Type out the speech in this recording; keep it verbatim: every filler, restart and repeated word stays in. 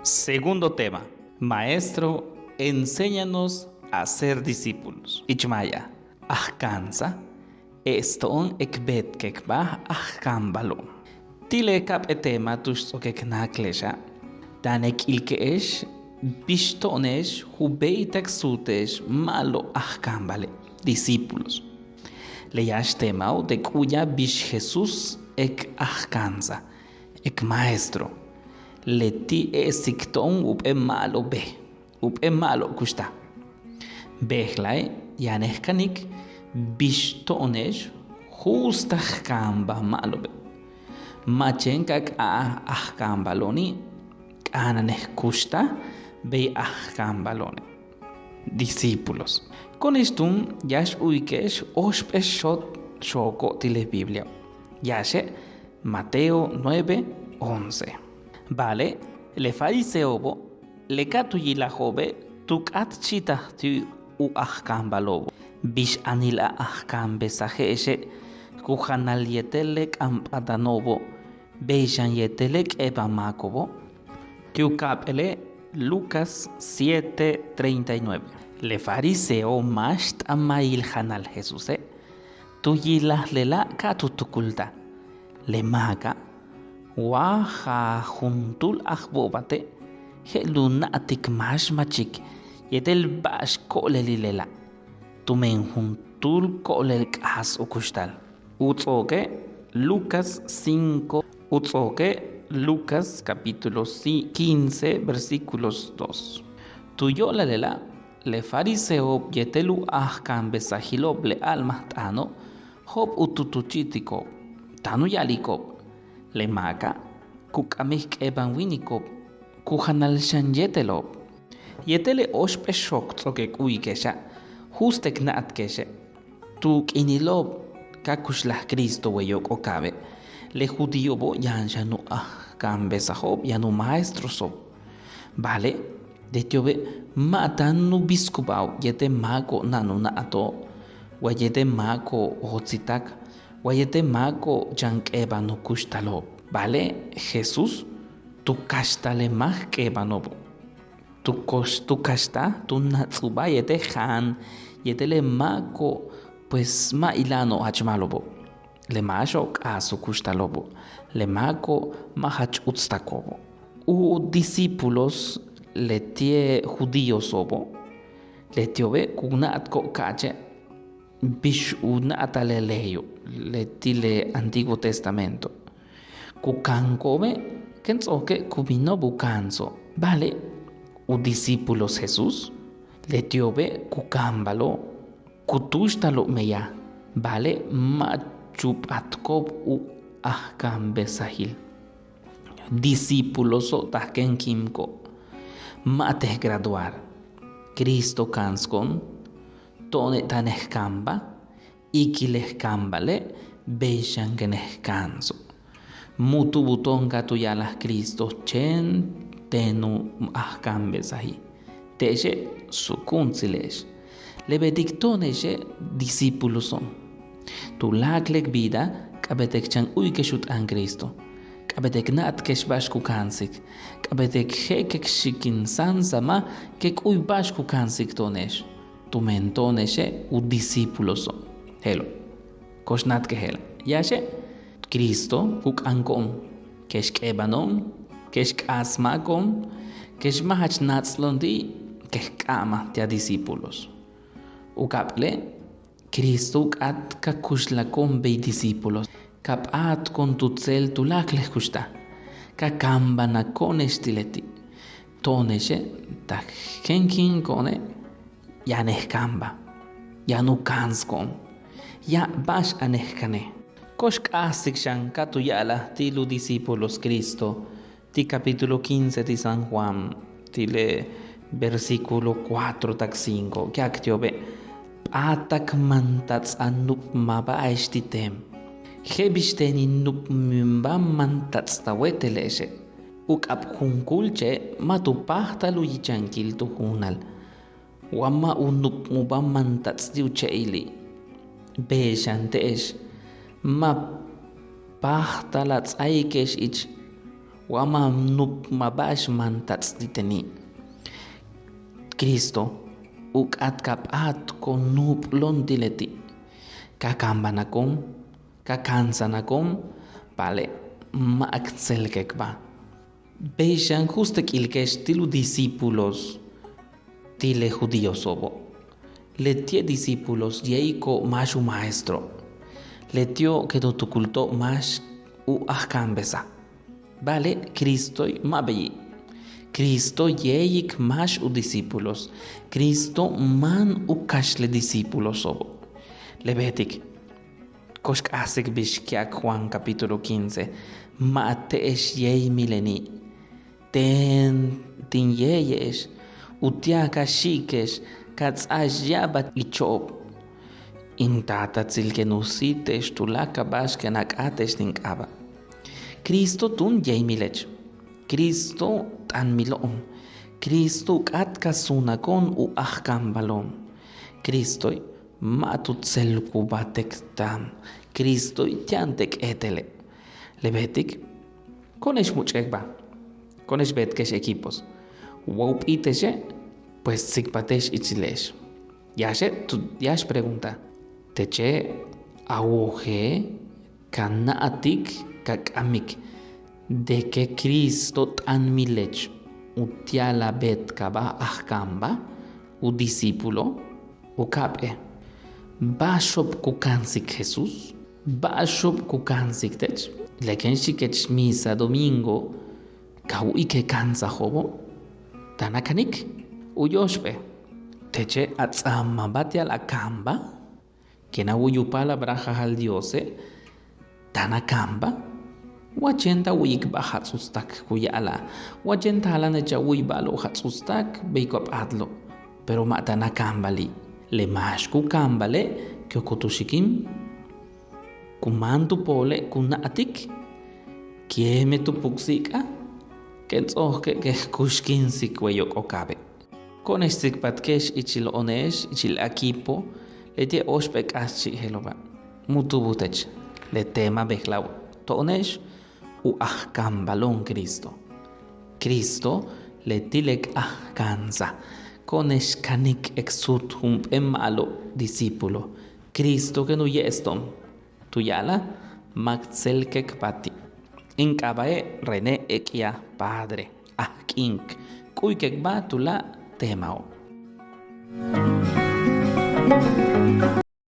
Segundo tema: Maestro, enséñanos a ser discípulos. Ich maya, ajka'ansaj, e'es to'on k beetikbáaj ajkaanbalo'ob. Ti' le ka'ap'éel tema tu'ux ts'o'ok k náakle'exa', táan k ilike'ex bix to'one'ex u béeytal k suute'ex ma'alob ajkaanbale', discípulos. Le yáax temao' t u'uyaj bix Jesús k ajka'ansaj, k maestro. Leti' e'esik to'on jump'éel ma'alob bej, jump'éel ma'alob kuxtal. Bejla'e' yaan k kanik bix to'one'ex justal k kaanbal ma'alobe'. Ma' chéen ka k a'al ajkaanbalo'oni', k'a'ana'an k kuxtal bey ajkaanbalo'one', discípulos. Ko'one'ex túun yáax u'uyike'ex óoxp'éel xot xooko' ti' le Bibliao'. Yáaxe' Mateo nueve once. Ba'ale' le fariseobo', le ka tu yilajo'obe', tu k'áatchi'itaj ti' u ajkaanbalo'obo'. Bix anil a ajka'anbesaje'exe' ku janal yéetel le k'amp'atano'obo', bey xan yéetel le k'eban máako'obo'. Ti' u ka'ap'éele' Lucas siete treinta y nueve. Le fariseo máax t'aan mayil janal Jesuse', tu yilaj lela' ka tu tukultaj. Le máaka', wa jaaj juntúul ajbo'obate' je'el u na'atik máax machik yéetel ba'ax ko'olelil lela', tumen juntúul ko'olel k'aas u kuxtal. U ts'o'oke' Lucas cinco, u ts'o'oke' Lucas capítulo ci-, quince, versículos dos. Tu yo'olal lela', le fariseob yéetel u ajka'anbesajilo'ob le a'almajt'aano', jo'op' u tutuchi'itiko'ob, táan u ya'aliko'ob: Le máaka' ku k'amik k'eban wíiniko'ob, ku janal xan yéetelo'ob. Yéetel le óoxp'éel xook ts'o'ok k u'uyike'exa', justal k na'atke'exe'. Tu k'iinilo'ob ka kuxlaj Cristo wey yóok'ol kaabe', le judíobo' yaan xan u ajka'anbesajo'ob, yaan u maestroso'ob. Ba'ale' leti'obe' ma' táan u biskuba'ob yéetel máako'ob na'an u na'ato'ob, wa yéetel máako'ob jots'si'tak, wa yéetel máako'ob chan k'eban u kuxtalo'ob. Ba'ale' Jesús tu kaxtaj le máak k'ebano'obo'. Tu kox, tu kaxtaj tu nats'ubáa yéetel jaan, yéetel le máako'ob pues ma' ila'ano'ob jach ma'alobo'. Le máaxo'ob k'aas u kuxtalo'obo', le máako'ob ma' jach uts'tako'obo'. U discípulos leti'e' judíoso'obo', leti'obe' ku na'atko'ob ka'ache' bix u na'atal le leyo', leti' le Antiguo Testamento. Ku kanko'obe' kéen ts'o'oke' ku bino'ob u ka'anso'ob. Ba'ale' u discípulos Jesús, leti'obe' ku kaanbalo'ob, ku túuxtalo'ob meyaj, ba'ale' ma' chup'atko'ob u ajka'anbesajil. Discípuloso' taj kéen kíimko'ob, ma' t graduar. Cristo ka'ansko'on, to'one' táan k kaanbal, ikil k kaanbale', bey xan kéen k ka'anso'ob. Mutubu to'on ka tu ya'alaj Cristo chéen ten u ajka'anbesaji'. Te'exe' suku'untsile'ex. Le beetik to'one'exe' discípuloso'on. Tuláakal k vida k'a'abéet k chan u'uyike'ex u t'aan Cristo. K'a'abéet k na'atke'ex ba'ax ku ka'ansik. K'a'abéet k je'ek k xikin sáansamaj k u'uy ba'ax ku ka'ansik to'one'ex. Tumen to'one'exe' u discípuloso'on. Je'elo'. Ko'ox na'atke' je'ela'. Yáaxe' Cristo ku k'anko'on, kex k'ebano'on, kex k'aas máako'on, kex ma' jach náats'lo'on ti', k k'amaj ti' a discípulos. U ka'ap'éele' Cristo u k'áat ka kuxlako'on bey discípulos, ka p'áatko'on tu tséel tuláakal k kuxtal, ka kaanbanako'one'ex ti' leti'. To'one'exe' taj kéen kíimko'one' yaan k kaanbal, yaan u ka'ansko'on, ya'ab ba'ax anejkane'. Ko'ox k'a'ajsik xan ka tu ya'alaj ti' u discípulos Cristo ti' capítulo quince ti' San Juan ti' le versículo cuatro tak cinco, ku ya'ak ti'obe': P'áatak mantats' a nup' maaba'ex ti' teen, je'el bix teen in nup'mimbal mantats' ta wéetele'exe'. U k'ab junkúul che'e' ma' tu páajtal u yichankil tu juunal wa ma' u nup'mubáa mantats' ti' u che'ili'. Bey xan te'ex ma' páajtal a ts'áaike'ex ich wa ma' nup ma' ba'ax mantats' ti' teni'. Cristo u k'áat ka p'áat ko'on nu'up'lo'on ti' leti'. Ka kaambanako'on, ka ka'ansanako'on, ba'ale' ma' k tselkekbáa. Bey xan k ust k ilke'ex ti' u discípulos ti' le judíoso'obo'. Leti'e' discípulos yéeyiko'ob máax u maestro. Leti'o' ken u tukulto'ob máax u ajkaanbesaj. Ba'ale' Cristoe' ma' beyi'. Cristo yéeyik máax u discípulos. Cristo máan u kaxt le discípuloso'obo'. Le beetik ko'ox k'a'ajsik bix ku ya'ak Juan capítulo quince: Ma' te'ex yéeymileni', teen tin yéeye'ex, uti'al ka xi'ike'ex ka ts'a'ex ya'abal icho'ob. In Taatatsil ken u síite'ex tuláakal ba'ax ken a k'áate'ex tin k'aaba'. Cristo túun yéeymilech. Cristo t'anmilo'on. Cristo u k'áat ka suunako'on u ajkaanbalo'on. Cristoe' ma' tu tselkubáa t taam. Cristoe' ti'an t éetele'. Le beetik ko'one'ex much'kekbáa, ko'one'ex beetke'ex equipos. Wa u p'íite'exe', pues tsikbalte'ex ichile'ex. Yáaxe' tu yáax pregunta: Teche' a wojel ka na'atik ka k'amik de que Cristo t'anmilech uti'al a beetkabáa ajkaanbáa u discípulo? U ka'ap'éel, ba'axo'ob ku ka'ansik Jesús? Ba'axo'ob ku ka'ansik teech? Le kéen xi'ikech misa domingo ka wu'uyik le ka'ansajo'obo', táan a kanik. U yóoxp'éel, teche' a ts'aamabáa uti'al a kaanbáa? Ken a wu'uy u palabrajajal Diose', táan a kaanbáa. Wa chéen ta wu'uyikbáa jats'uts tak ku ya'ala'al, wa chéen ta jalanech a wu'uy ba'alo'ob jats'uts tak bey ku a p'áatlo'ob, pero ma' táan a kaanbali'. Le máax ku kaanbale' ken u kutuxikin, ku máan tu poole' ku na'atik, kéeme tu puksi'ik'al, ken ts'o'oke' ken k kuxkinsik wey yóok'olkaabe'. Ko'one'ex tsikbaltke'ex ichilo'one'ex ichil equipo, leti'e' óoxp'éel k'áatchi' je'elo'oba'. Mu tu'ubul teech le tema bejla'o', to'one'ex u ajkaanbalo'on Cristo. Cristo leti' le k ajka'ansaj. Ko'one'ex kanik k suut jump'éel ma'alob discípulo. Cristo ken u ye'es to'on tu ya'alaj: Ma' k tselkekbáa ti'. In k'aaba'e' René Eguía Padre. Aj k'iin k u'uykekbáa tuláak' temao'.